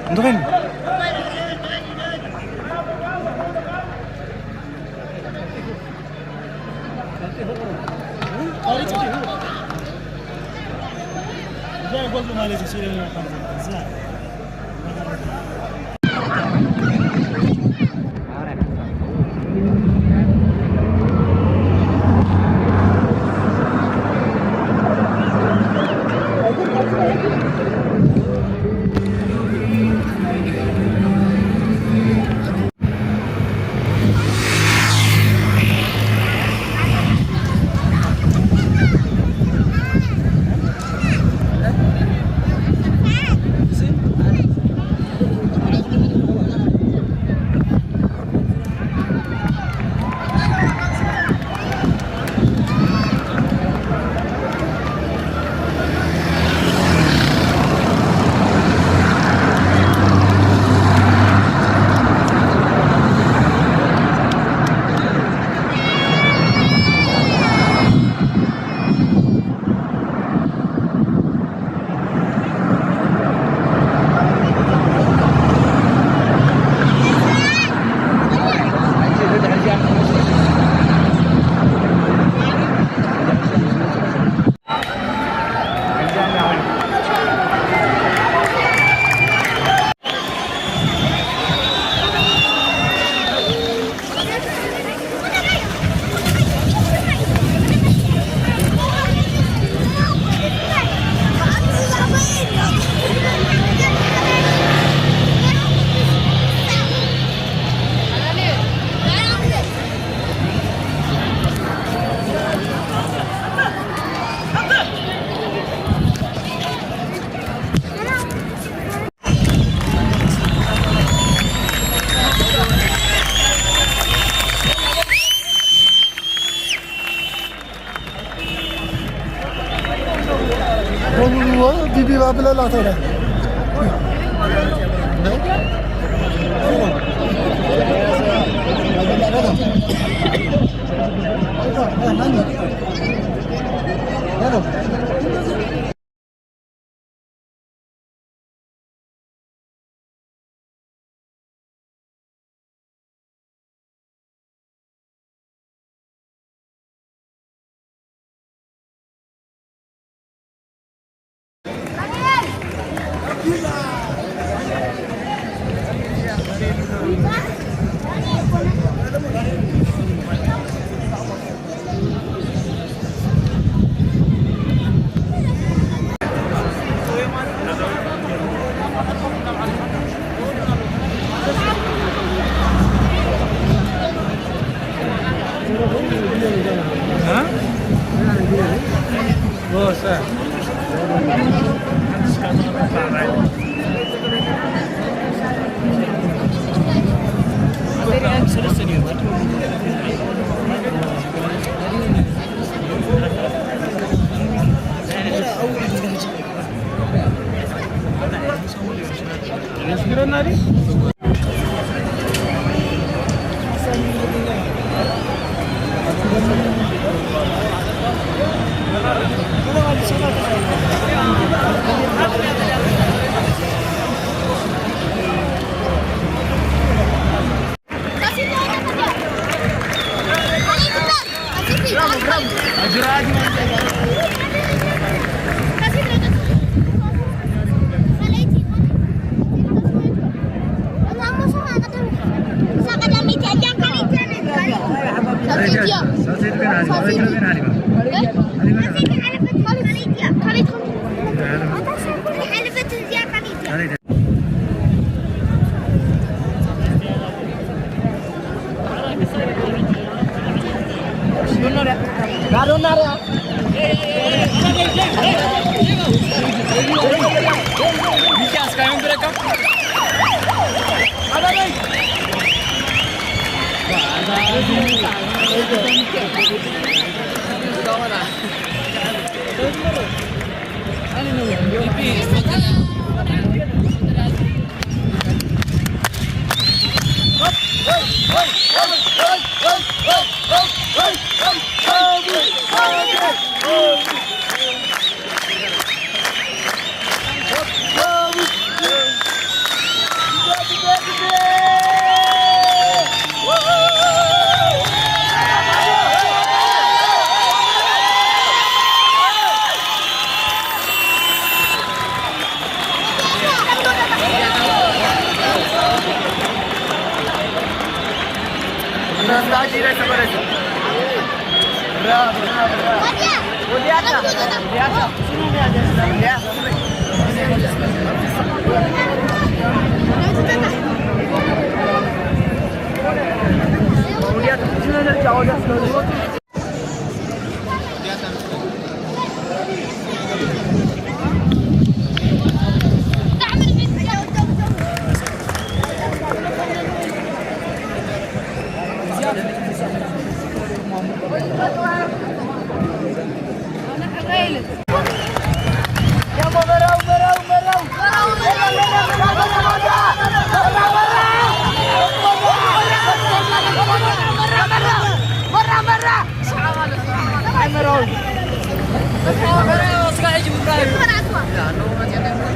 እንተኾይኑ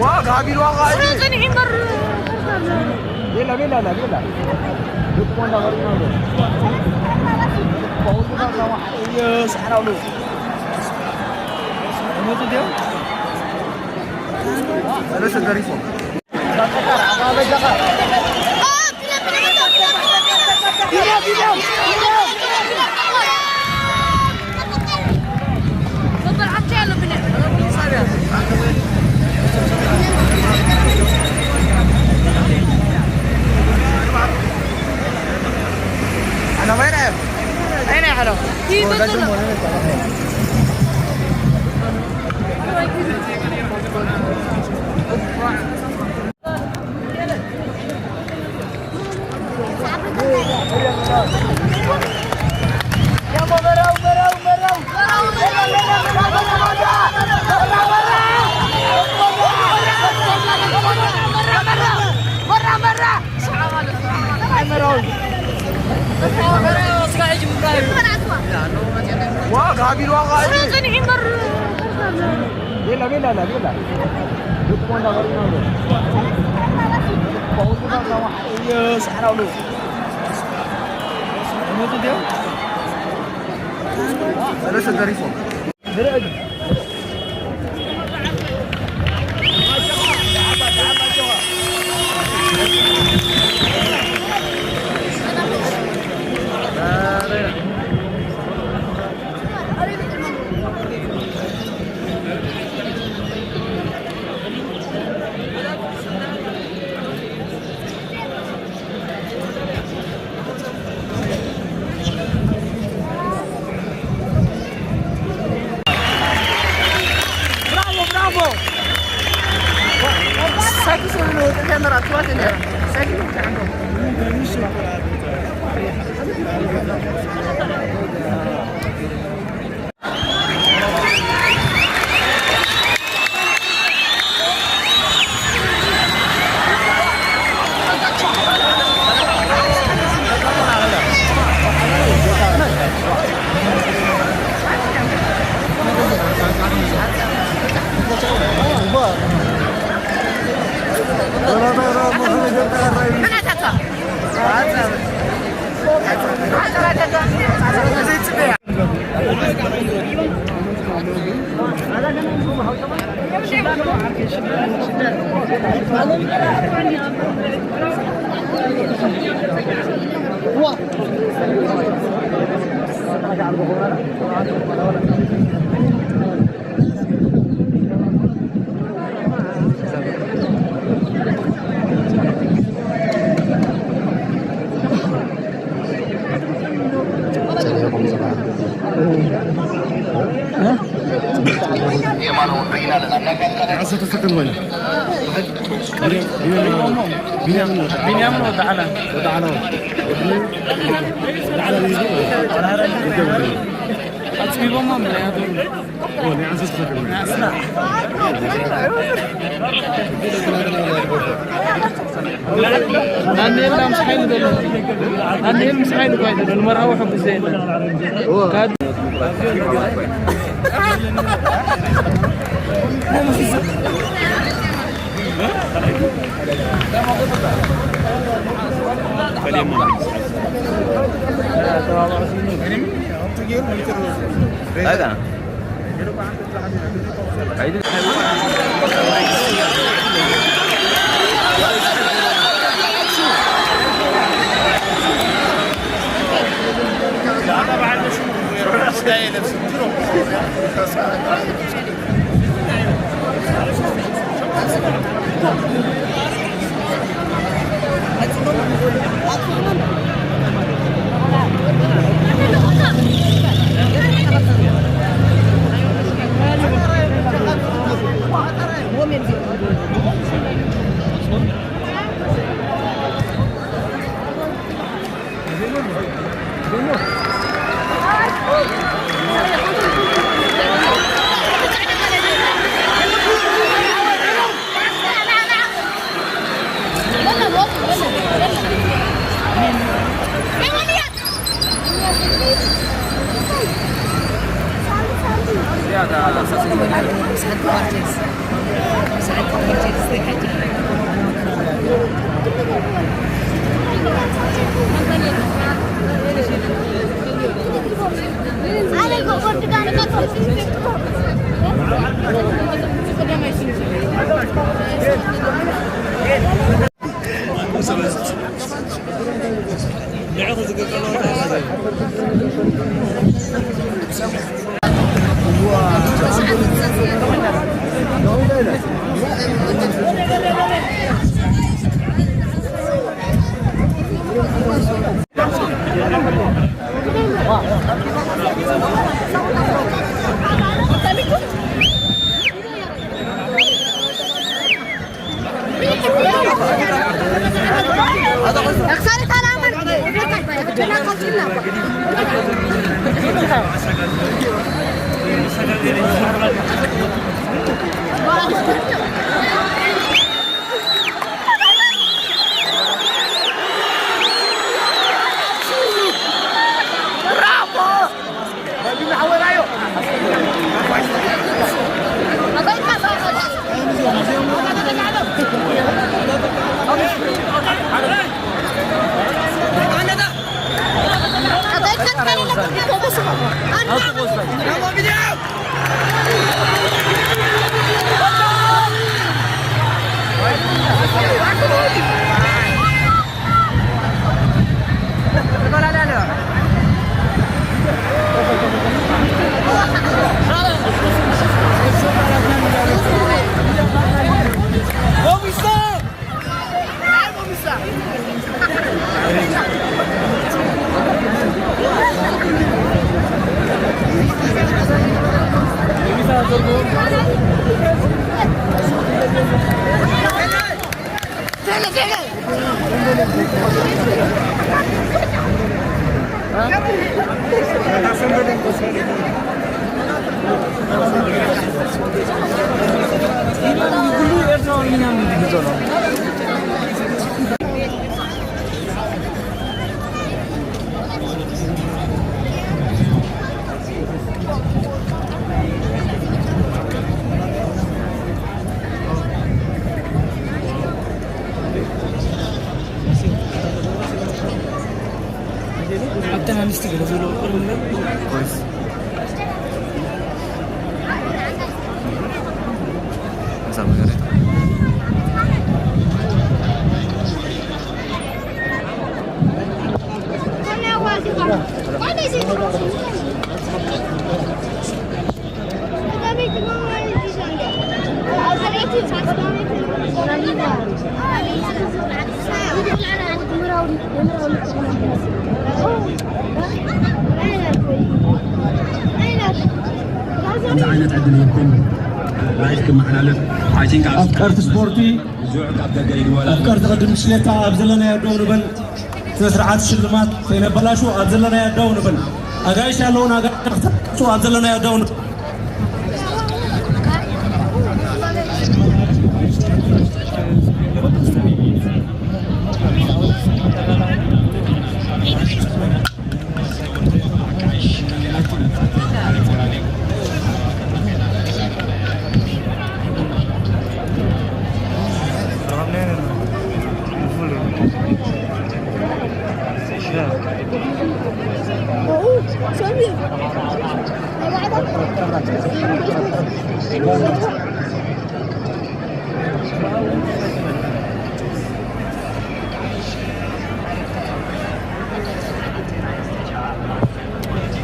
ዋ ጋቢል ዋጋ ሌላ ሌላ ሌላ ሌላ ሰዓራው ነው። ሞቱ ዲያው ሰለስተ ተሪፎ ዋ፣ ጋቢል ዋጋ። ቤላ፣ ቤላ፣ ቤላ። ልክ ወንዳ ወርቅ ነው። ሳሕራው ነው። ሞቱ ዲያው። ሰለስተ ተሪፎም። Bravo, bravo! Sai che sono venuto? Che andrà a trovare. Sai che non c'è. ቢንያምን ወዲ ዓላ። ወዲ ዓላ። ወዲ ዓላ። ኣጽቢቦማ ምኽንያቱ። ዳንኤል ምስ ሓይሉ ዘሎ። ዳንኤል ምስ ሓይሉ እኮ ኣይደሎ። ንመርሃዊ ሕጉስ ዘየለ። ኣብተን ኣንስቲ ገለ ዘለዎ ቅርብ እምበር። ከምዚ ዓይነት ዕድል ሂብኩም ላይፍ ክመሓላለፍ፣ I think፣ ኣብ ኣፍቀርቲ ስፖርቲ፣ ዝውዕ ካብ ደገ ይድወላ። ኣፍቀርቲ ቅድም ብሽክሌታ ኣብ ዘለናዮ ደው ንበል። ስነ ስርዓት ሽልማት ከይነበላሹ ኣብ ዘለናዮ ደው ንበል። ኣጋይሽ ኣለውን፣ ኣጋይሽ ኣብ ዘለናዮ ደው ንበል።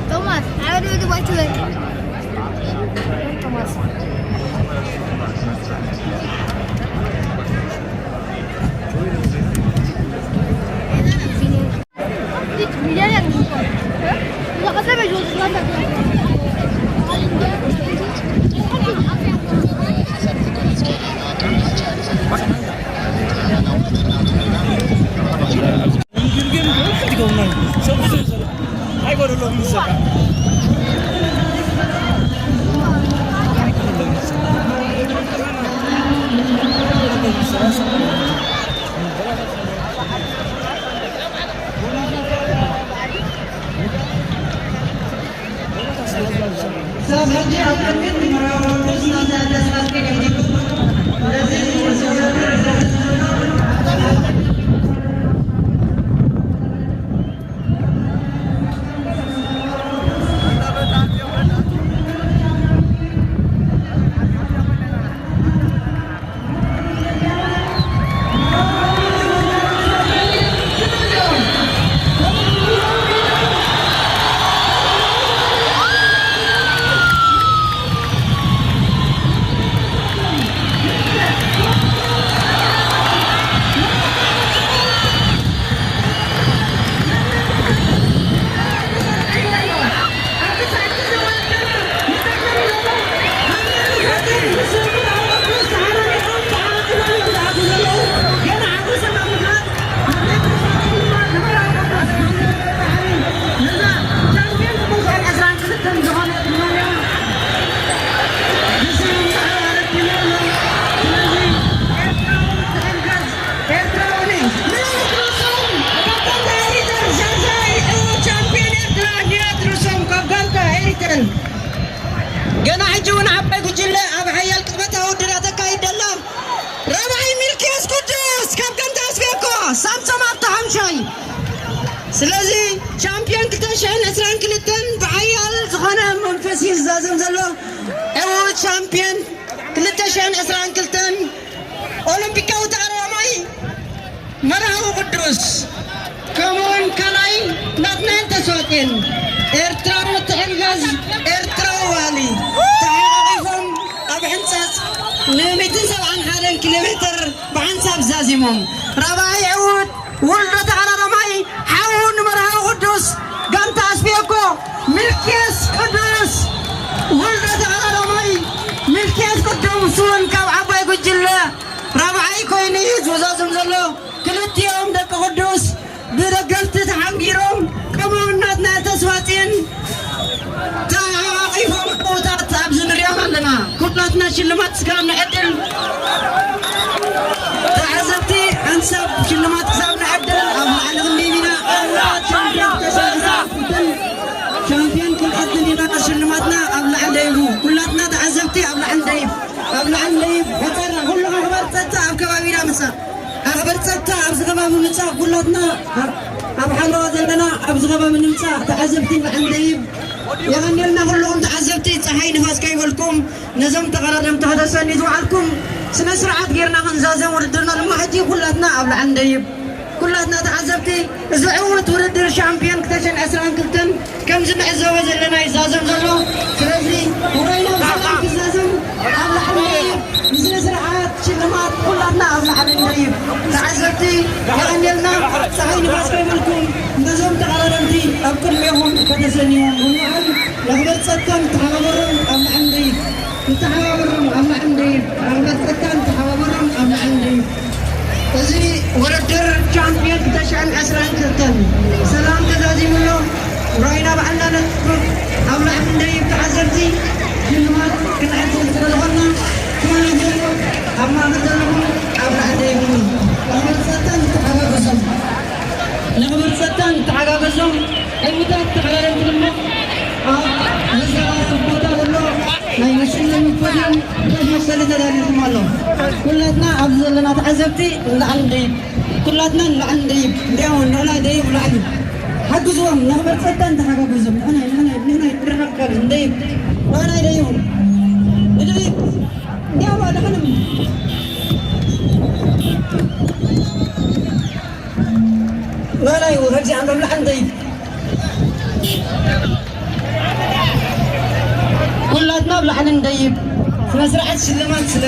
Thomas, I don't know what to do. Thomas. ገና ሕጂ እውን ዓባይ ጉጅለ ኣብ ሓያል ቅጽበታዊ ውድድር ተካይድ ደላ። ራብዓይ ሚልክያስ ቅዱስ ካብ ገንታ ኣስቤኮ፣ ሳምሶም ኣብታ ሓምሻይ። ስለዚ ቻምፒዮን ክልተ ሽሕን ዕስራን ክልተን ብሓያል ዝኾነ መንፈስ እዩ ዝዛዘም ዘሎ። ዕዉት ቻምፒዮን ክልተ ሽሕን ዕስራን ክልተን ኦሎምፒካዊ ተቐዳዳማይ መርሃዊ ቅዱስ፣ ከምኡውን ካልኣይ ናትናኤል ተስፋጽዮን። ኤርትራዊ ምትሕግጋዝ፣ ኤርትራዊ ባህሊ። ተሓቋቒፎም ኣብ ሕንጻጽ ንሚእትን ሰብዓን ሓደን ኪሎ ሜትር ብሓንሳብ ዛዚሞም። ራብዓይ ዕዉት ውልዶ ተቐዳዳማይ ሓዉ ንመርሃዊ ቅዱስ ጋንታ ኣስቤኮ ሚልክያስ ቅዱስ። ውልዶ ተቐዳዳማይ ሚልክያስ ቅዱስ እውን ካብ ዓባይ ጉጅለ ራብዓይ ኮይኑ እዩ ዝወዛዘም ዘሎ። ክልተ እቲኦም ደቂ ቅዱስ ብደገፍቲ ተሓንጊሮም፣ ከምኡ እናትና ተስፋጽዮን ተሓቋቒፎም፣ ቦታት ኣብዚ ንሪኦም ኣለና። ኩላትና ሽልማት ክሳብ ንዕድል፣ ተዓዘብቲ ሓንሳብ ሽልማት ክሳብ ንዕድል፣ ኣብ ላዕሊ ክንደይ ኢና? ኣርባዕተ ሻምፒዮን ክልተ ሽሕን ዕስራን ክልተን፣ ሻምፒዮን ክንዕድል ኢና። ሽልማትና ኣብ ላዕሊ ደይቡ፣ ኩላትና ተዓዘብቲ ኣብ ላዕሊ ደይብ፣ ኣብ ላዕሊ ደይብ። ቆጸራ፣ ኩሉ ኣኽበር ጸጥታ ኣብ ከባቢና ምጻእ። ኣኽበር ጸጥታ ኣብዚ ከባቢ ምጻእ፣ ኩላትና ኣብ፣ ኣብ ሓለዋ ዘለና ኣብዚ ከባቢ ንምጻእ። ተዓዘብቲ ንዓንደይብ የቐንየልና፣ ኩልኹም ተዓዘብቲ። ጸሓይ ንፋስ ከይበልኩም፣ ነዞም ተቐዳደምቲ ከተሰንዩ ዝወዓልኩም ስነ ስርዓት ጌርና ክንዛዘም ውድድርና ድማ ሕጂ ኩላትና ኣብ ላዕንደይብ። ኩላትና ተዓዘብቲ፣ እዚ ዕዉት ውድድር ሻምፒዮን ክልተ ሽሕን ዕስራን ክልተን ከምዚ ንዕዘቦ ዘለና ይዛዘም ዘሎ። ስለዚ ውራይና ብሰላም ክዛዘም ኣብ ላዕሊ ንደይብ፣ ንስነ ስርዓት ሽልማት ኩላትና ኣብ ላዕሊ ንደይብ። ተዓዘብቲ የቐንየልና፣ ፀሓይ ንፋስ ከይበልኩም ነዞም ተቐዳደምቲ ኣብ ቅድሜኹም ከተሰንዮም ብምውዓል፣ ነኽብር ጸጥታ ንተሓባበሮም ኣብ ላዕሊ ንደይብ። ንተሓባበሮም ኣብ ላዕሊ ንደይብ። ነኽብር ጸጥታ ንተሓባበሮም ኣብ ላዕሊ ንደይብ። እዚ ውድድር ቻምፒዮን ክልተ ሽሕን ዕስራን ክልተን ሰላም ተዛዚሙ ኣሎ። ራይና ባዕልና ነጥብ ኣብ ላዕሊ እንደይብ ተዓዘብቲ ሽልማት ክንዕድል ስለ ዝኾንና፣ ኩሉ ይኹን ኣብ ማእከል ዘለኹም ኣብ ላዕሊ ደይብሉ። ነኽብር ጸጥታ ንተሓጋገዞም። ነኽብር ጸጥታ ንተሓጋገዞም። ዕዉታት ተቐዳደምቲ ድማ ኣብ መዘራረቢ ቦታ ዘሎ ናይ መሸለሚ ፖድዮም ኮፍ መበሊ ተዳልዩልኩም ኣሎ። ኩላትና ኣብዚ ዘለና ተዓዘብቲ ንላዕሊ እንደይብ። ኩላትና ንላዕሊ ንደይብ፣ እንዲያው ንላዕሊ ደይብ፣ ላዕሊ። ሓግዝዎም፣ ነኽብር ጸጥታ ንተሓጋገዞም። ንሕና፣ ንሕና፣ ንሕና ንራኸብ፣ ካብ እንደይብ፣ ንሕና ይደይቡ። ንደይብ፣ እንዲያው ኣድሕንም። ንሕና እዩ፣ ከምዚ ኣምር ላዕሊ እንደይብ። ኩላትና ኣብ ላዕሊ ንደይብ። ስነ ስርዓት ሽልማት ስለ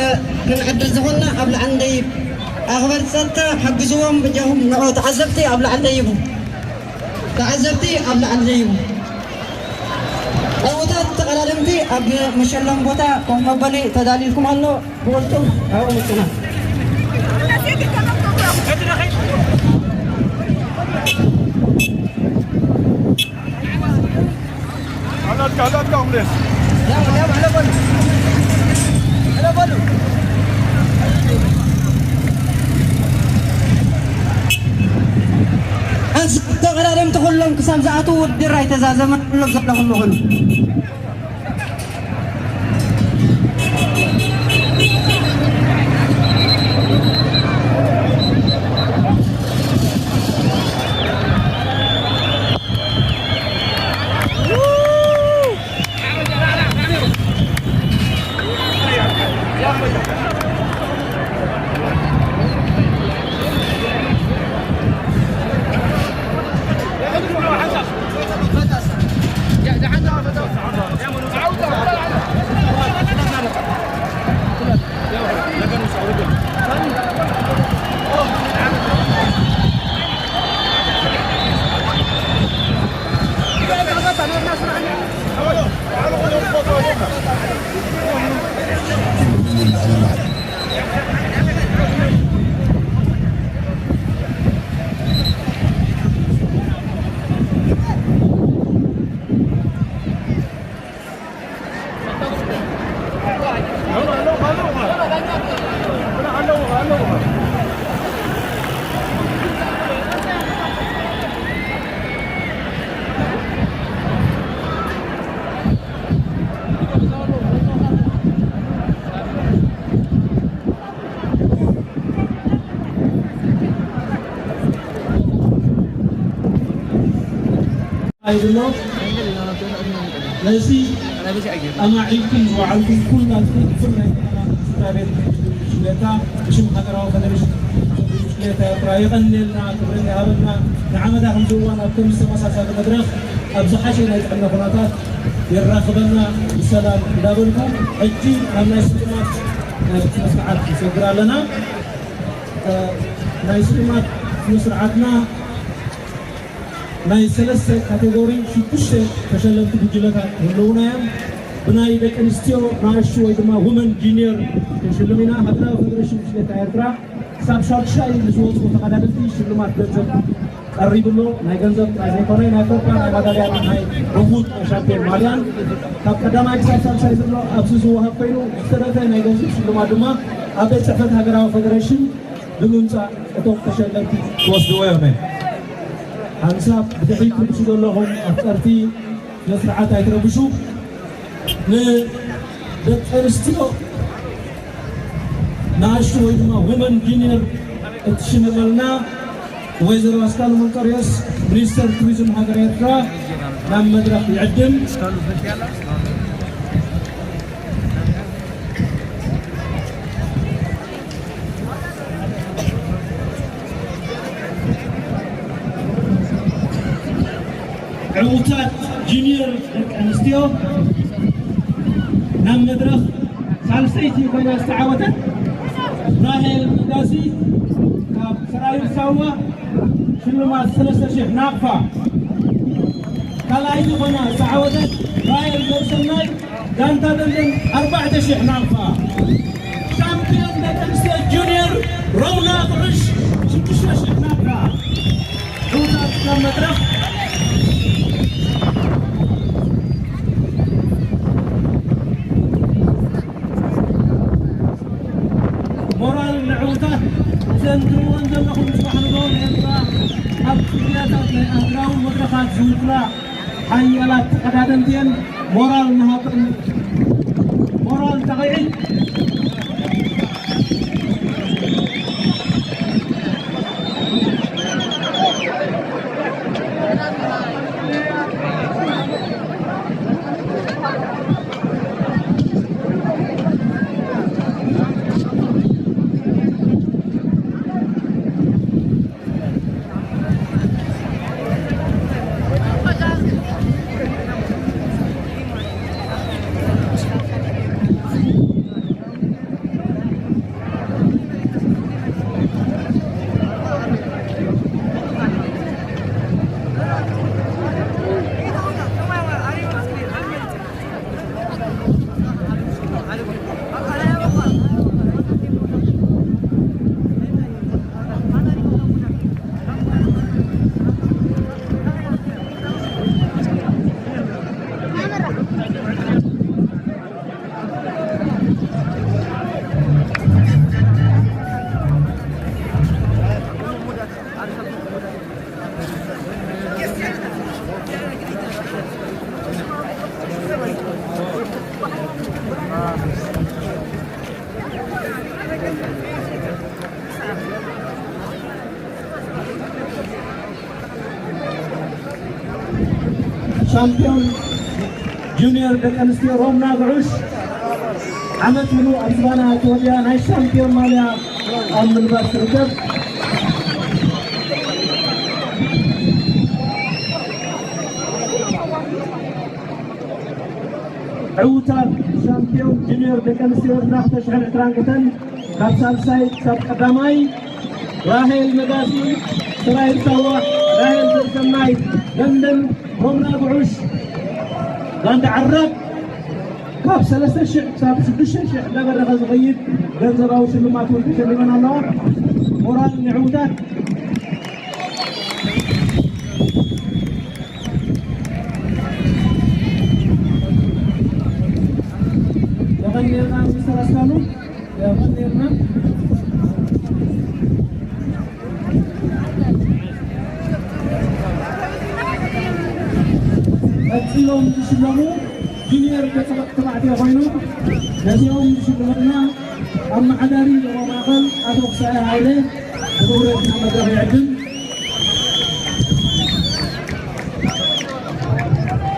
ክንዕድል ዝኾንና ኣብ ላዕሊ ንደይብ። ኣኽበርቲ ጸጥታ ሓግዝዎም በጃኹም። ንዑ ተዓዘብቲ ኣብ ላዕሊ ደይቡ። ተዓዘብቲ ኣብ ላዕሊ ደይቡ። ዕዉታት ተቐዳደምቲ ኣብ መሸለም ቦታ ኮፍ መበሊ ተዳልዩልኩም ኣሎ። ብቕልጡፍ ኣብኡ ምጹና። ተቐዳደምቲ ኩሎም ክሳብ ዝኣትዉ ውድድር ኣይተዛዘመን። ኩሎም ዘለኹም ይኹኑ። ኣይድሎ ነዚ ኣማዒልኩም ዝወዓልኩም ኩላትኩም ብፍላይ ድማ ስድራ ቤት ብሽክሌታ ብሽም ሃገራዊ ፈደሬሽን ብሽክሌታ ኤርትራ የቐንየልና፣ ክብርን ይሃበልና። ንዓመታ ከምዚ እዋን ኣብ ከምዚ ተመሳሳሊ መድረኽ ኣብ ዝሓሸ ናይ ጥዕና ኩነታት የራኽበና ብሰላም እንዳበልኩ፣ ሕጂ ናብ ናይ ስልማት ናይ ስነ ስርዓት ንሰግር ኣለና። ናይ ስልማት ስነ ስርዓትና ናይ ሰለስተ ካቴጎሪ ሽዱሽተ ተሸለምቲ ጉጅለታት ክህልዉና እዮም። ብናይ ደቂ ኣንስትዮ ንኣሽቱ ወይ ድማ ውመን ጁኒየር ክንሽልም ኢና። ሃገራዊ ፈደሬሽን ብሽክሌታ ኤርትራ ክሳብ ሻድሻይ ንዝወፁ ተቐዳደምቲ ሽልማት ገንዘብ ቀሪቡ ኣሎ። ናይ ገንዘብ ጥራይ ዘይኮነ ናይ ኮፓ፣ ናይ ማዳልያ፣ ናይ ዕዉት ናይ ሻምፒዮን ማልያን ካብ ቀዳማይ ክሳብ ሳልሳይ ዘሎ ኣብዚ ዝወሃብ ኮይኑ ዝተረፈ ናይ ገንዘብ ሽልማት ድማ ኣብ ቤት ጽሕፈት ሃገራዊ ፌደሬሽን ብምምጻእ እቶም ተሸለምቲ ክወስድዎ እዮም። ሓንሳብ ብድሕሪት ትልግሱ ዘለኹም ኣፍቀርቲ ስነ ስርዓት ኣይትረብሹ። ንደቂ ኣንስትዮ ንኣሽቱ ወይ ድማ ውመን ጁኒየር እትሽልመልና ወይዘሮ ኣስካሉ መንቀርዮስ ሚኒስተር ቱሪዝም ሃገር ኤርትራ ናብ መድረኽ ይዕድም። ዕዉታት ጁኒየር ደቂ ኣንስትዮ ናብ መድረኽ ሳልሰይቲ ኮይና ዝተዓወተት ራሄል ነጋሲ ካብ ሰራዊት ሳዋ ሽልማት ሰለስተ ሽሕ ናቕፋ። ካልኣይቲ ኮይና ዝተዓወተት ራሄል ገብሰናይ ጋንታ ደንደን ኣርባዕተ ሽሕ ናቕፋ። ሻምፒዮን ደቂ ኣንስትዮ ጁኒየር ሮምና ጉዑሽ ሽዱሽተ ሽሕ ናቕፋ። ዕዉታት ናብ መድረኽ። ሞራል ንዕዉታት እዘን ትሪእወን ዘለኹም ጽባሕ ንግሆ ንኤርትራ ኣብ ጽርግያታት ናይ ኣህጉራዊ መድረኻት ዝውክላ ሓያላት ተቐዳደምቲ እየን። ሞራል ንሃበን። ሞራል ተቒዒ። ሻምፒዮን ጁኒየር ደቂ ኣንስትዮ ሮምና ጉዑሽ ዓመት ሙሉእ ኣብ ዝባና ተወዲኣ ናይ ሻምፒዮን ማልያ ኣብ ምልባስ ትርከብ። ዕዉታት ሻምፒዮን ጁኒየር ደቂ ኣንስትዮ ኤርትራ ክልተ ሽሕን ዕስራን ክልተን ካብ ሳልሳይ ክሳብ ቀዳማይ ራሄል ነጋሲ፣ ሰራዊት ሳዋ፣ ራሄል ዘርሰናይ፣ ለምለም ሮምና ጉዑሽ፣ ጋንታ ዓራብ ካብ ሰለስተ ሽሕ ክሳብ ሽዱሽተ ሽሕ እናበረኸ ዝኸይድ ገንዘባዊ ሽልማት እውን ተሸሊመን ኣለዋ። ሞራል ንዕዉታት። የቐንየልና ሚስተር ኣስካሉ፣ የቐንየልና። ቀጺሎም ዝሽለሙ ጁኒየር ገጸ ተባዕትዮ ኮይኖም ነዚኦም ዝሽልመልና ኣመሓዳሪ ዞባ ማእከል ኣቶ ክሳኤ ሃይለ ብኽብረት ናብ መድረኽ ይዕድም።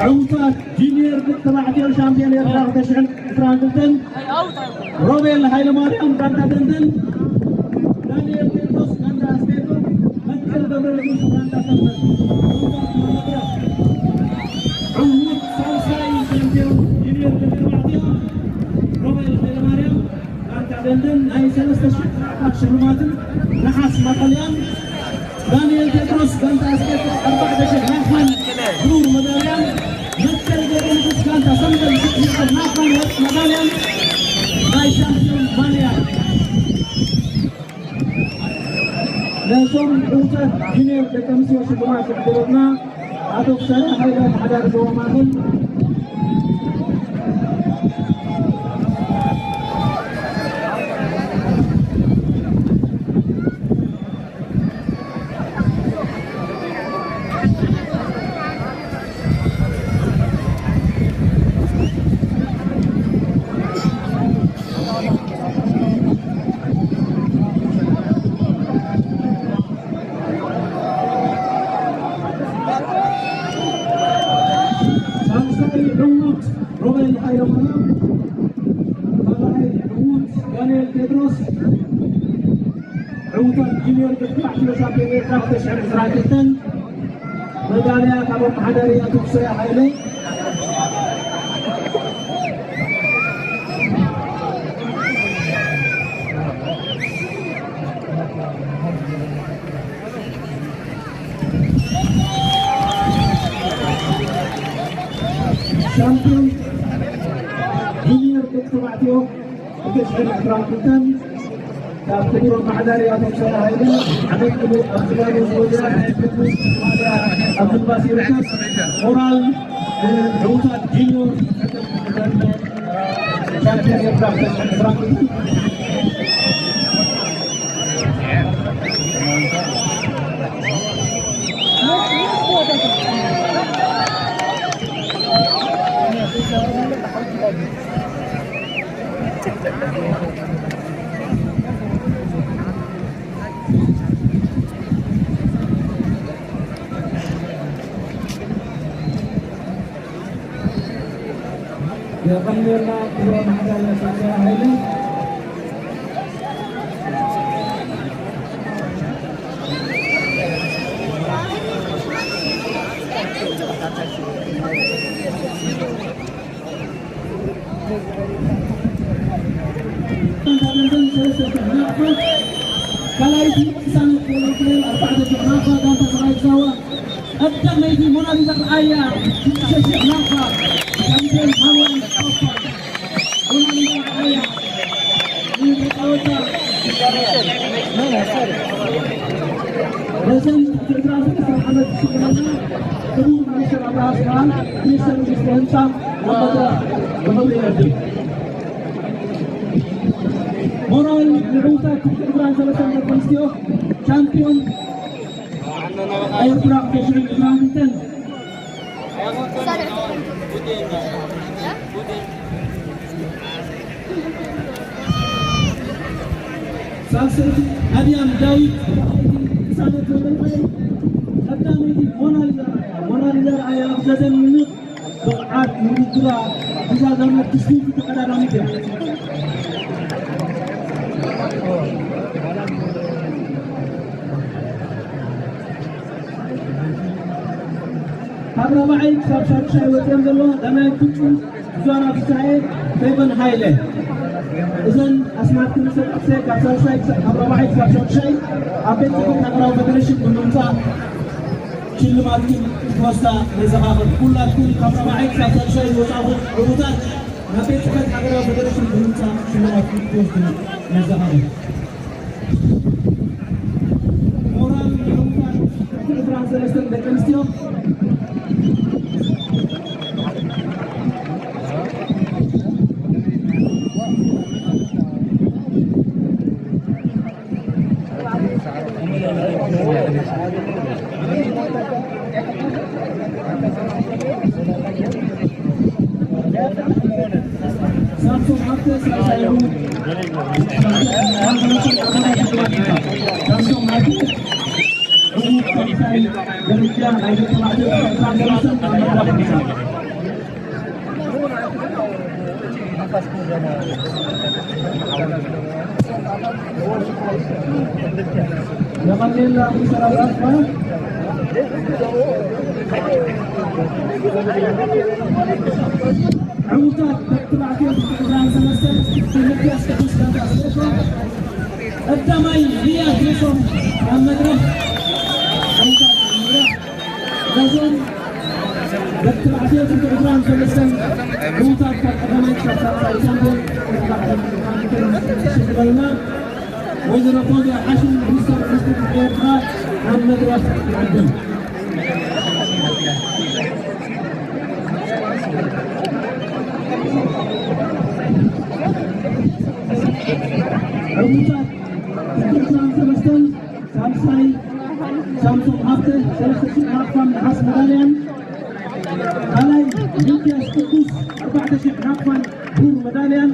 ዕዉታት ጁኒየር ደቂ ተባዕትዮ ሻምፒዮን ኤርትራ ክልተ ሽሕን ዕስራን ክልተን ሮቤል ሃይለማርያም ጋንታ ደንደን፣ ዳንኤል ጴጥሮስ ጋንታ ኣስቤቶ፣ መትከል ገብረ ንጉስ ጋንታ ሰመን። ዕዉት ሳልሳይ ሻምፒዮን ጁኒየር ደቂ ተባዕትዮ ሮቤል ሃይለማርያም ጋንታ ደንደን ናይ ሰለስተ ሽሕ ሽልማትን ነሓስ ማዳልያን፣ ዳንኤል ቴድሮስ ጋንታ ኣስቤቶ ኣርባዕተ ሽሕ ናቕፋን ብሩር መዳልያን፣ መትከል ገብረ ንጉስ ጋንታ ሰመን ሽሕ ሽሕ ናቕፋን ወርቂ መዳልያን ናይ ሻምፒዮን ማልያ። እቶም ዕዉታት ጁኒየር ደቂ ኣንስትዮ ሽልማት ዝዕደለልና ኣቶ ፍስሃ ሓይለ፣ ኣመሓዳሪ ዞባ ማእከል። ሳልሳይ ዕዉት ሮቤል ሃይለማርያም፣ ካልኣይ ዕዉት ዳንኤል ቴድሮስ፣ ዕዉታት ጁኒየር ደቂ ተባዕትዮ ሻምፒዮን ኤርትራ ክልተ ሽሕን ዕስራን ክልተን፣ መዳልያ ካብ ኣመሓዳሪ ኣቶ ፍስሃ ሃይለ። ሻምፒዮን ጁኒየር ደቂ ተባዕትዮ ክልተ ሽሕን ዕስራን ክልተን፣ ካብ ክቡር ኣመሓዳሪ ኣቶ ፍስሃ ሃይለ ዓመት ሙሉእ ኣብ ዝባኑ ዝወደኣ ናይ ፌስቡክ ማልያ ኣብ ምልባስ ይርከብ። ሞራል ንዕዉታት ጁኒዮር ሻምፒዮን ኤርትራ ክልተ ሽሕን ዕስራን ክልተን። የቐንየልና ክቡር ኣመሓዳሪ ኣቶ ፍስሃ ሃይለ። ካልኣይቲ ቅሳነት ወለንትሌን ኣርባዕተ ሽሕ ናቕፋ ጋንታ ሰራዊት ሳዋ። ቀዳመይቲ ሞናሊዛ ኣርኣያ ሽዱሽተ ሽሕ ናቕፋ ሻምፒዮን ሃዋን ኦፐን። ሞናሊዛ ኣርኣያ ንተጻወታ ረዘን ትዕድራ ሰለስተ ዓመት ዝሽልመና ክቡር ሚኒስተር ኣብርሃ ኣስፍሃ፣ ሚኒስተር መንግስቲ ህንጻ ኣብ መድረኽ ብኽብሪ የዕድም። ሞራል ንዕዉታት ትሕቲ ዕስራን ሰለስተን ደቂ ኣንስትዮ ሻምፒዮን ኤርትራ ክልተ ሽሕን ዕስራን ክልተን። ሳልሰይቲ ኣድያም ዳዊት፣ ቅሳነት ወደልማይ፣ ቀዳመይቲ ሞናሊዛ ርኣያ። ሞናሊዛ ርኣያ ኣብ ዘደንቕ ብቕዓት ንውድድራ ሒዛ ዘመት ትሽፍቲ ተቐዳዳሚት እያ። ካብ ራብዓይ ክሳብ ሻዱሻይ ወፂኦም ዘለዉ ቀዳማይ ፍጹም ዙዛና ፍስሃየ፣ ፌቨን ሃይለ። እዘን ኣስማት ክልተ ጠቕሰ ካብ ሳልሳይ ክሳብ፣ ካብ ራብዓይ ክሳብ ሻዱሻይ ኣብ ቤት ጽሕፈት ሃገራዊ ፌደሬሽን ብምምጻእ ሽልማትኩም ክትወስዳ ነዘኻኽር። ኩላትኩም ካብ ራብዓይ ክሳብ ሳልሳይ ዝወጻኹም ዕዉታት ናብ ቤት ጽሕፈት ሃገራዊ ፌደሬሽን ብምምጻእ ሽልማትኩም ክትወስዱ ነዘኻኽር። ሞራል ንዕዉታት ትሕቲ ዕስራን ሰለስተን ደቂ ኣንስትዮ። የቐንየልና ኣቶ ሰላም ኣስፋ። ዕዉታት ደቂ ተባዕትዮ ዕስራን ሰለስተን ሚልክያስ ቅዱስ ጋንታ ሰለስተ ቀዳማይ ሊያ ግሪሶም ኣብ መድረኽ። ዕዉታት መድረኽ ነዞም ደቂ ተባዕትዮ ዕስራን ሰለስተን ዕዉታት ካብ ቀዳማይ ክሳብ ሳልሳይ ሻምፒዮን ሽግረልና። ወይዘሮ ፎዝያ ሓሽም፣ ሚኒስተር ኢንዱስትሪ ኤርትራ፣ ናብ መድረኽ ትዕድም። ዕዉታት ክልተ ሽሕን ሰለስተን፣ ሳልሳይ ሳምሶም ሃብተ፣ ሰለስተ ሽሕ ናቕፋን ነሓስ መዳልያን፣ ካልኣይ ሚልክያስ ቅዱስ፣ ኣርባዕተ ሽሕ ናቕፋን ብሩር መዳልያን፣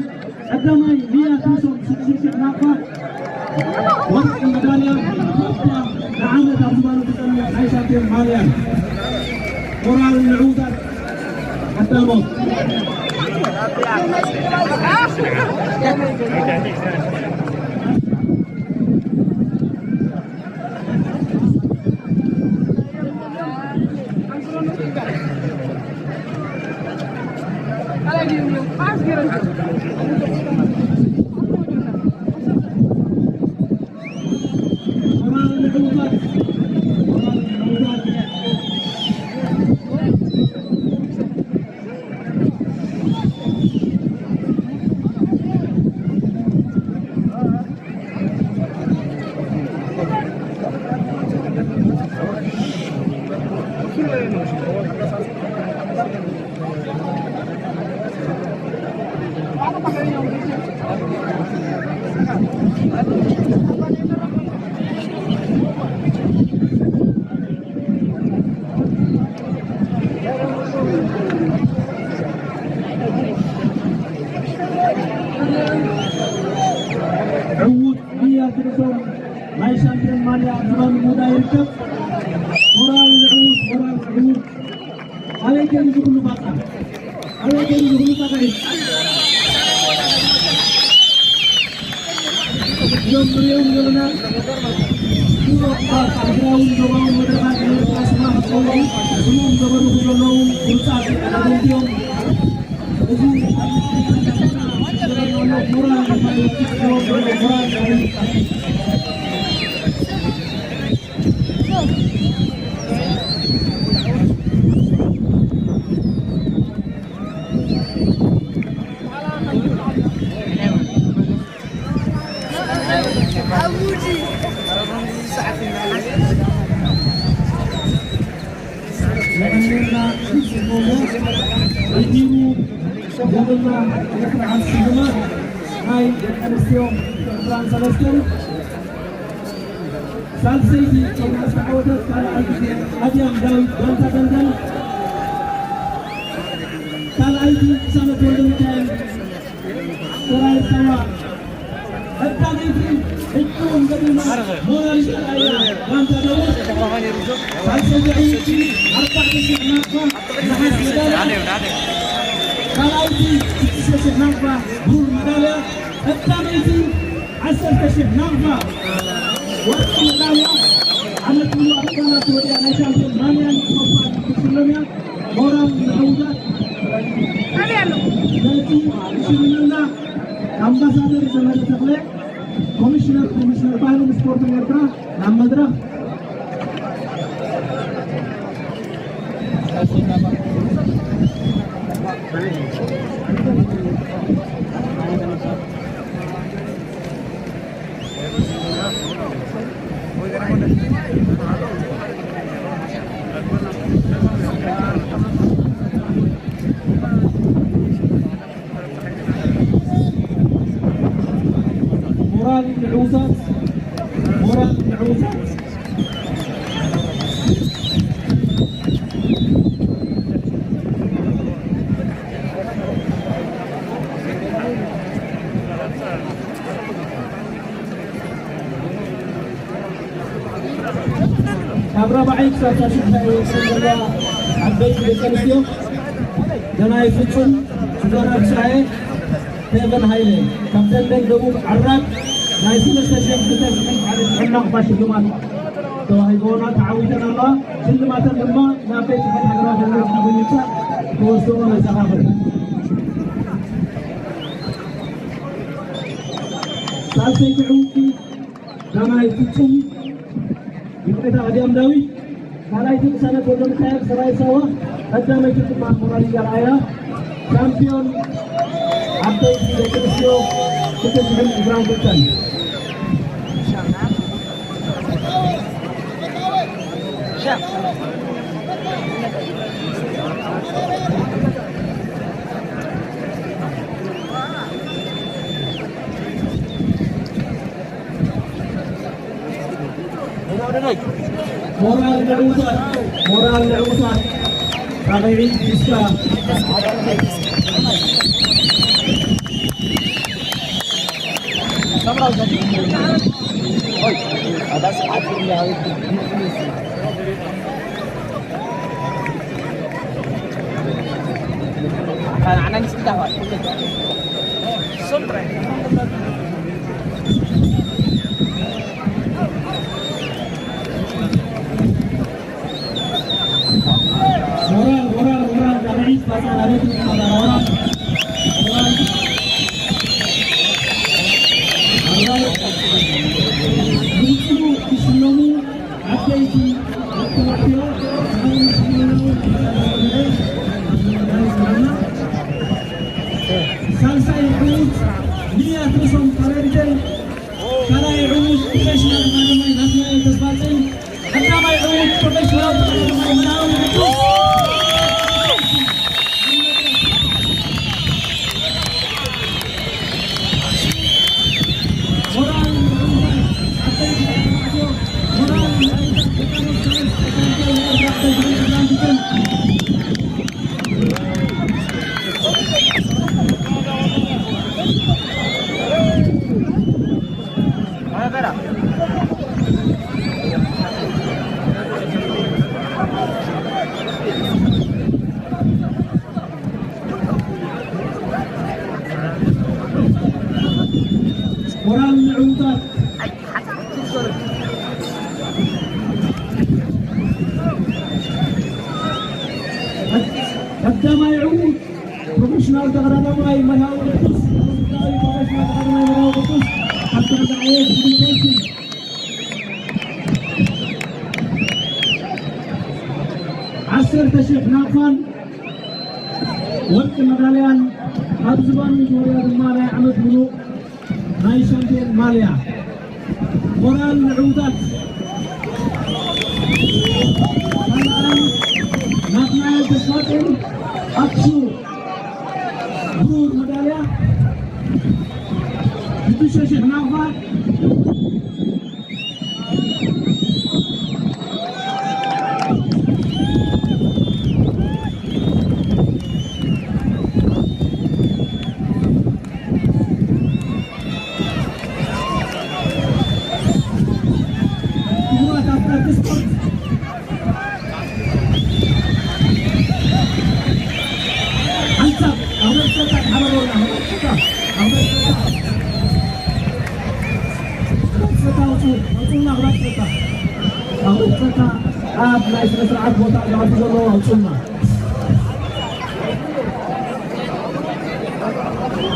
ቀዳማይ ሊያ ቱሶም፣ ሽዱሽተ ሽሕ ናቕፋ፣ ወርቂ መዳልያ፣ ንዓመት ኣብ ዝባኑ ዝጸንሕ ናይ ሻምፒዮን ማልያን። ሞራል ንዕዉታት ቀዳሞት። ዕዉት ሊያ ቱሶም ናይ ሻምፒዮን ማልያ ኣብ ዝባኑ ምውዳእ ይርከብ። ሞራል ንዕዉት፣ ሞራል ንዕዉት። ኣበይ ከይዱ እዚ ኩሉ ፋጻ? ኣበይ ከይዱ እዚ ኩሉ ጻዕቂት? እዞም ንሪኦም ዘለና ኣብ ሃገራውን ዞባውን መድረኻት ኤርትራ ስማ ክጸውዑ ስሞም ዘበርኹ ዘለዉ ብሉጻት ተቐዳደምቲ እዮም። የቐንየልና። ጽቡቕ ሞያ ቀዲሙ ዘለና ስነ ስርዓት ሽልማት ናይ ደቂ ኣንስትዮ ዕስራን ሰለስተን፣ ሳልሰይቲ ኮይና ዝተዓወተት ካልኣይ ግዜ ኣድያም ዳዊት ጋንታ ደንደን፣ ካልኣይቲ ቅሳነት ወልደሚካኤል ሰራዊት ሳዋ፣ ቀዳመይቲ ሕጂ እውን ገዲማ ሞራል ዘርኣያ ጋንታ ደቡብ፣ ሳልሰይቲ ዕውቲ ኣርባዕተ ሽሕ ናቕፋ ነሓስ መዳልያ፣ ካልኣይቲ ሽዱሽተ ሽሕ ናቕፋ ብሩር መዳልያ፣ ቀዳመይቲ ዓሰርተ ሽሕ ናቕፋ ወርቂ መዳልያ፣ ዓመት ሙሉእ ኣብ ኳላ ተወዲኣ ናይ ሻምፒዮን ማልያን ኮፓን ክትሽለም እያ። ሞራል ንዕዉታት። ነቲ ሽልምና ኣምባሳደር ዘመደ ተኽለ፣ ኮሚሽነር፣ ኮሚሽነር ባህልን ስፖርትን ኤርትራ ናብ መድረኽ። ሞራል ንዕዉታት፣ ሞራል ንዕዉታት። ካብ ራብዓይ ክሳብ ሻድሻይ ወጽእ ዘለዋ ዓበይቲ ደቂ ኣንስትዮ፣ ደናይ ፍጹም፣ ሱዛና ብሻየ፣ ፌቨን ሃይለ፣ ካብ ደንደን ደቡብ ዓራግ ናይ ሰለስተ ሽሕን ክልተ ሽሕን ዓመት ጥዕና ክፋ ሽልማት ተዋሂብወን ተዓዊተን ኣለዋ። ሽልማተን ድማ ናብ ቤት ጽሕፈት ሃገራዊ ኣገልግሎት ምምጻእ ክወስድኦ ነዘኻኽር። ሳልሰይቲ ዕውቲ ዳናይት ፍጹም፣ ይቕሬታ፣ ኣድያም ዳዊት፣ ካልኣይቲ ቅሳነት ወልደሚካኤል ሰራዊት ሳዋ፣ ቀዳመይቲ ድማ ሞናሊዛ ኣርኣያ፣ ሻምፒዮን ዓበይቲ ደቂ ኣንስትዮ ክልተ ሽሕን ዕስራን ክልተን። ሞራል ንዕውታት፣ ሞራል ንዕውታት። ራብዒት ዲስካ። ሞራል፣ ሞራል፣ ሞራል፣ ዳግማይ ባጽዕ ኣቤት ሞራል፣ ሞራል። ኣባላት ብንጹር ክሽለሙ ዓበይቲ ኣተባዕትዮ ሳልሳይ ዕዉት ንያት ርእሶም ተረድተን ካልኣይ ዕዉት ፕሮፌሽናል ተቐዳዳማይ ናትናኤል ተስፋጽዮን፣ ቀዳማይ ዕዉት ፕሮፌሽናል ተቐዳዳማይ መርሃዊ ቅዱስ። ሞራል ንዕዉታት ዓበይቲ ተባዕትዮ፣ ሞራል ንዕዉታት ደቂ ኣንስትዮ፣ ሞራል ንዕዉታት። ቀዳማይ ዕዉት ፕሮፌሽናል ተቐዳዳማይ መርሃዊ ቅዱስ፣ ፕሮፌሽናል ተቐዳዳማይ መርሃዊ ቅዱስ፣ ሓፍትና ዛዕቤት ዩኒቨርሲቲ። ዓሰርተ ሺሕ ናቕፋን ወርቂ መዳልያን ኣብ ዝባኑ ዙርያ ድማ ናይ ዓመት ምሉእ ናይ ሻምፒዮን ማልያ። ሞራል ንዕዉታት። ካልኣይ ናትናኤል ተስፋጽዮን ኣክሱ ብሩር መዳልያ ሽዱሽተ ሽሕ ናቕፋ። ክቡራት ኣፍቀርቲ ስፖርት፣ ሓንሳብ ኣብ ርእሰታ ተሓባበሩና፣ ኣብ ርእሰታ፣ ኣብ ርእሰታ። ኣብ ርእሰታ ኣውፅኡ፣ ኣውፅኡና ኣብ ርእሰታ። ኣብ ርእሰታ ኣብ ናይ ስነ ስርዓት ቦታ ዝኣቱ ዘለዉ ኣውፅኡና።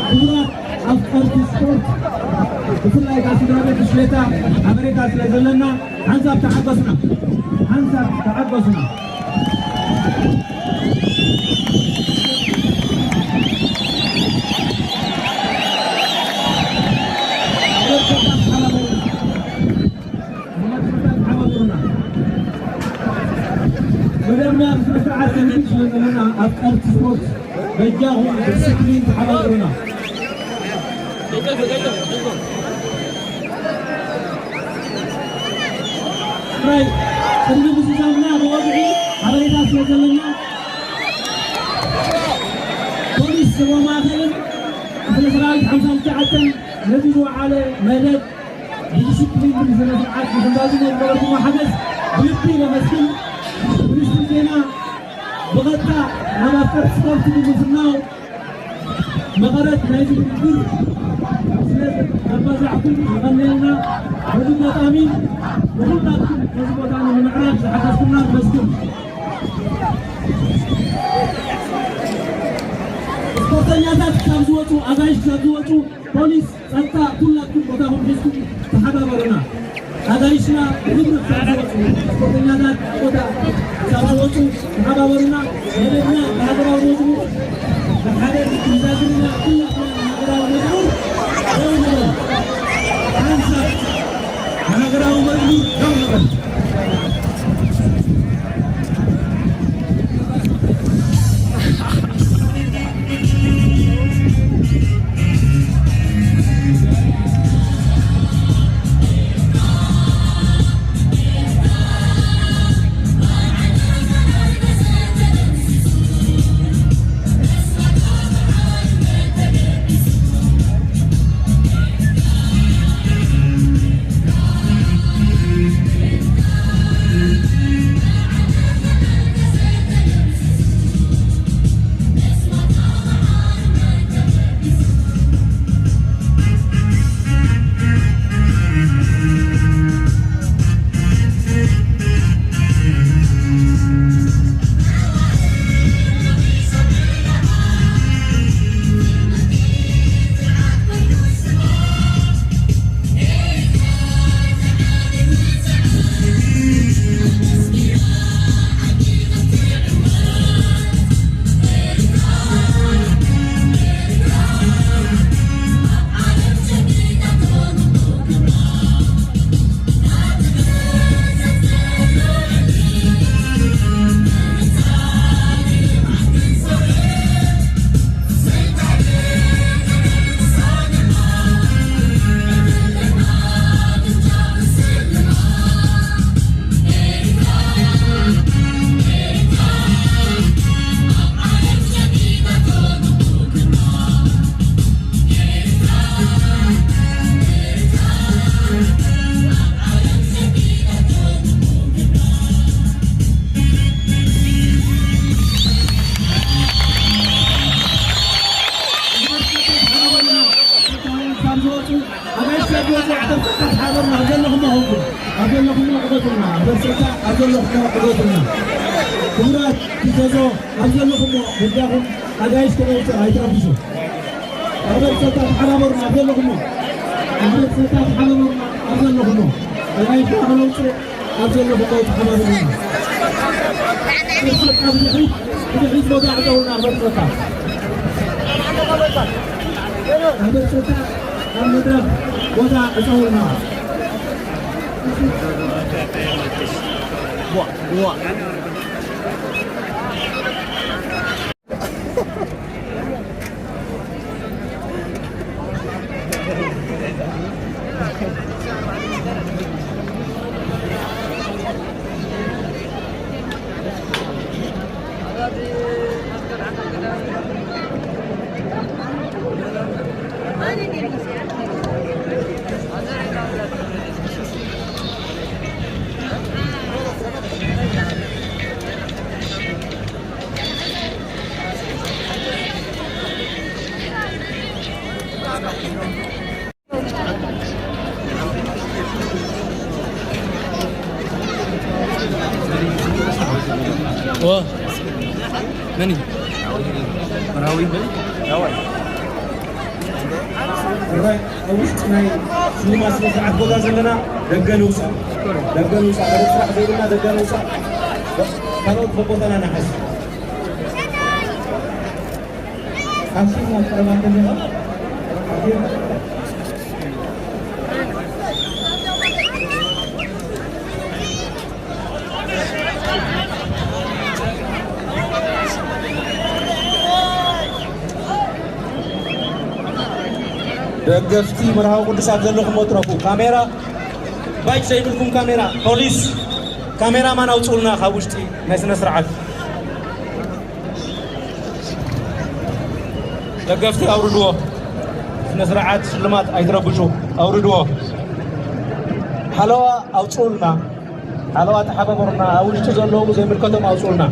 ክቡራት ኣፍቀርቲ ስፖርት፣ ብፍላይ ካብ ስድራ ቤት ብሽክሌታ ሓበሬታ ስለ ዘለና፣ ሓንሳብ ተዓገሱና፣ ሓንሳብ ተዓገሱና። መደብና ብስነ ስርዓት ክንብል ስለ ዘለና፣ ኣፍቀርቲ ስፖርት በጃኹም ዲስፕሊን ተሓባበሩና። ጥራይ ቅድሚ ምዝዛምና ብወግዒ ሓበሬታ ስለ ዘለና፣ ፖሊስ ዞባ ማእኸልን ክፍለ ሰራዊት ሓምሳ ትሽዓተን ነዚ ዝወዓለ መደብ ብዲስፕሊን ብስነ ስርዓት ንክንዛዝሞ ዝገበርኩሞ ሓገዝ ብልቢ ነመስግን። ሚኒስትሪ ዜና ብቐጥታ ናብ ኣፍቀርቲ ስፖርት ብምፍናው መቐረት ናይዚ ውድድር ስለ ዘባዛዕኩም የቐንየልና። በዚ ኣጋጣሚ ንኹላትኩም ነዚ ቦታ ንምምዕራግ ዝሓገዝኩምና ነመስግን። ስፖርተኛታት ክሳብ ዝወፁ፣ ኣጋይሽ ክሳብ ዝወፁ፣ ፖሊስ፣ ጸጥታ፣ ኩላትኩም ቦታኹም ሒዝኩም ተሓባበሩና። ኣጋይሽና ብኽብሪ ክሳብ ዝወጹ፣ ስፖርተኛታት ቦታ ክሳብ ዝወጹ ተሓባበሩና። መደብና ብሃገራዊ መዝሙር ብሓደ ክንዛዝር ኢና። ኩላትና ንሃገራዊ መዝሙር ደው ንበል። ሓንሳብ ንሃገራዊ መዝሙር ደው ንበል። ክብራት ቲዘዞ ኣብ ዘለኹሞ ጉዳኹም ኣጋይሽ ክነውፅእ ኣይትረብሹ። ማሕበር ፀጥታ ተሓባበሩና ኣብ ዘለኹሞ። ማሕበር ፀጥታ ተሓባበሩና ኣብ ዘለኹሞ። ኣጋይሽ ክነውፅእ ኣብ ዘለኹሞ ተሓባበሩና። ማሕበር ፀጥታ ብድሕሪት፣ ብድሕሪት ቦታ ዕፀውልና ማሕበር ፀጥታ። ማሕበር ፀጥታ ኣብ መድረኽ ቦታ ዕፀውልና። ዋ፣ መን እዩ? መራዊ? ራይ፣ ኣብ ውሽጢ ናይ ሽልማት ስነ ስርዓት ቦታ ዘለና ደገ ንውፃእ። ደገ ንውፃእ። መደብ ስራሕ ዘይብልና ደገ ንውፃእ። ካልኦት ቦታና ንሓዝ። ሓኪም ናብ ቀረባ እንተለኻ፣ ሓኪም። ደገፍቲ መርሃዊ ቅዱስ ኣብ ዘለኹም መትረፉ። ካሜራ፣ ባጅ ዘይብልኩም ካሜራ፣ ፖሊስ፣ ካሜራማን ኣውፅኡልና ካብ ውሽጢ ናይ ስነ ስርዓት። ደገፍቲ ኣውርድዎ። ስነ ስርዓት ሽልማት ኣይትረብሹ። ኣውርድዎ። ሓለዋ ኣውፅኡልና። ሓለዋ ተሓባበሩና። ኣብ ውሽጢ ዘለዉ ዘይምልከቶም ኣውፅኡልና።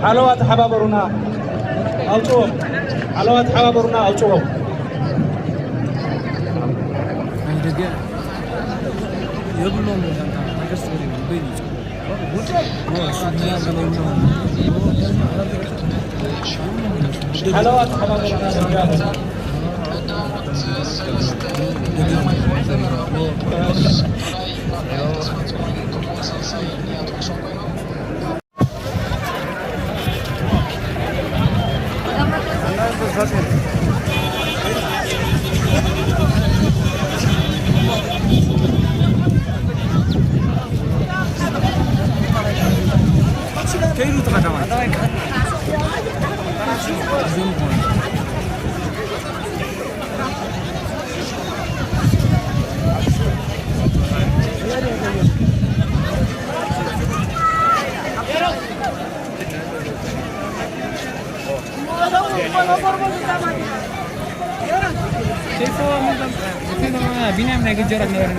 ሓለዋ ተሓባበሩና። ኣውፅዎም። ሓለዋ ተሓባበሩና። ኣውፅዎም። ናይ ደገ የብሎም። ቢንያም ናይ ገጀራት ነበረ።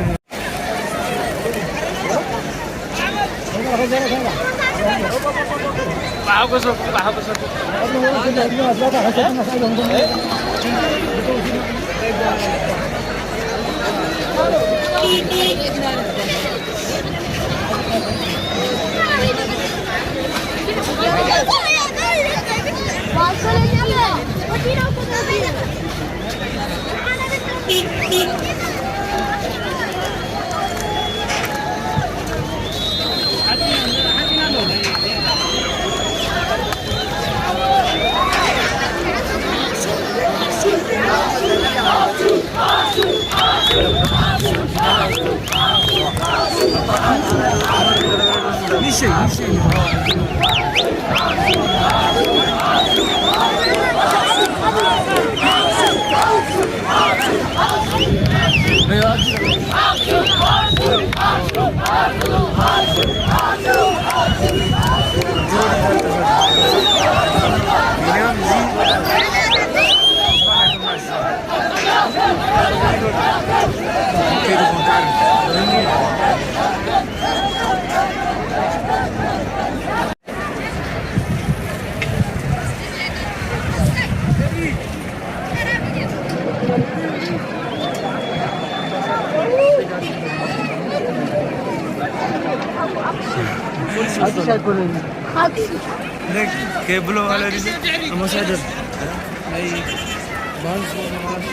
ሓድሽ ኣይኮነን። ሓድሽ። ነግ ከብሎ ማለት ኣምባሳደር ናይ ባህል ስፖርት ማለት